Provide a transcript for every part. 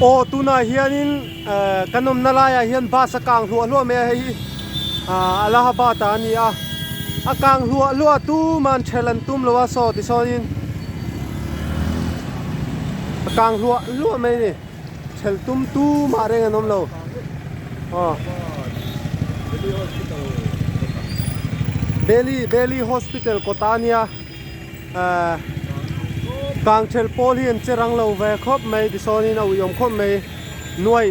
Aw tunah hianin kan awmna laiah hian bus a kang hluah hluah mai a hei hi ah Allahabad ah a ni a a kang hluah hluah a tuman ṭhel an tum lo a saw tisawnin a kang hluah hluah mai a ni ṭhel tum tumah reng an awm lo aw Delhi Delhi hospital kawtah a nia. Ahh kangthel pawl hi an che rang lo ve khawp mai tisawnin a uiawm khawp mai nuaih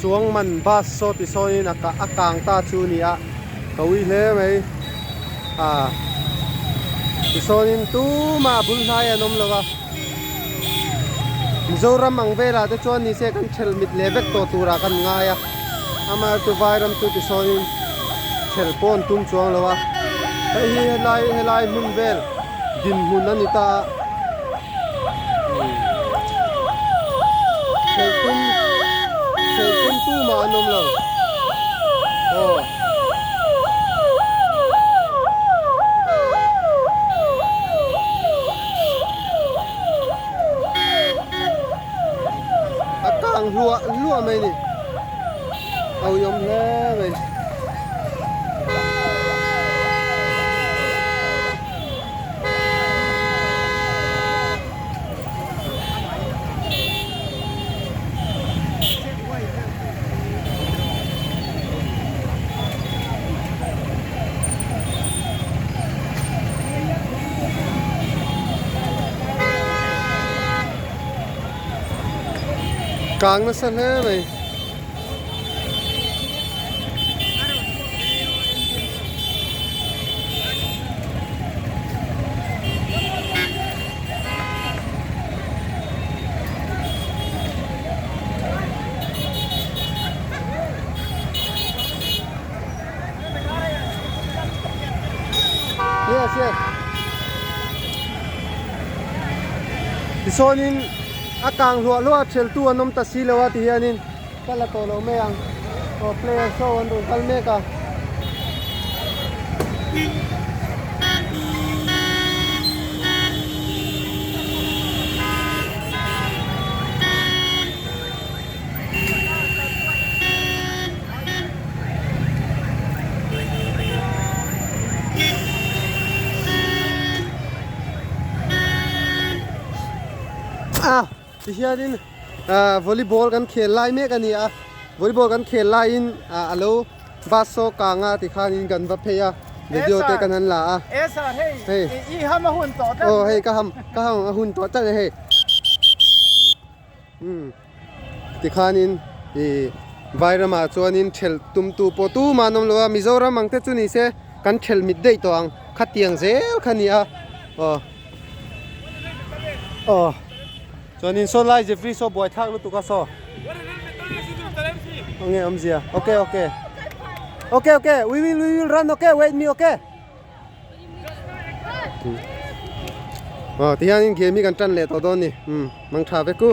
chuang man bus saw tisawnin a a kang ta chu a ni a ka ui hle mai ahh tisawnin tumah a bul hnai an awm lo va Mizoram ang velah te chuan nise kan thel mit leh vek tawh turah kan ngai a amaherawhchu vairam chu tisawnin thel pawh an tum chuang lo a hei hi helai helai hmun vel dinhmun a ni ta a thel tum thel tum tumah an awm lo aw. A kang hluah hluah mai a ni a uiawm hle mai. Kang nasa hle mai. Yes yes. Tichuanin a kang hluah hluah a theltu an awm ta si lo a ti hianin ka la tawh lo mai ang aw player show an rawn kal mek a. A ti hianin ah volleyball kan khel lai mek a ni a volleyball kan khel laiin ah alo bus saw kang a tikhanin kan va phei a video te kan han la a hei aw hei ka ham ka ham a hun tawh tlat a hei. Umm tikhanin ih vairamah chuanin thelh tumtu pawh tumah an awm lo a Mizoram ang te chu ni se kan thelh mit daih tawh ang khatiang zel kha a ni a aw aw chuanin saw lai Jeffrey saw buai thlak lutuk a saw enge awmzia okay okay okay okay we will we will run okay wait me okay. Aw tihianin game hi kan tan leh tawh dawn a ni umm mang tha vek u.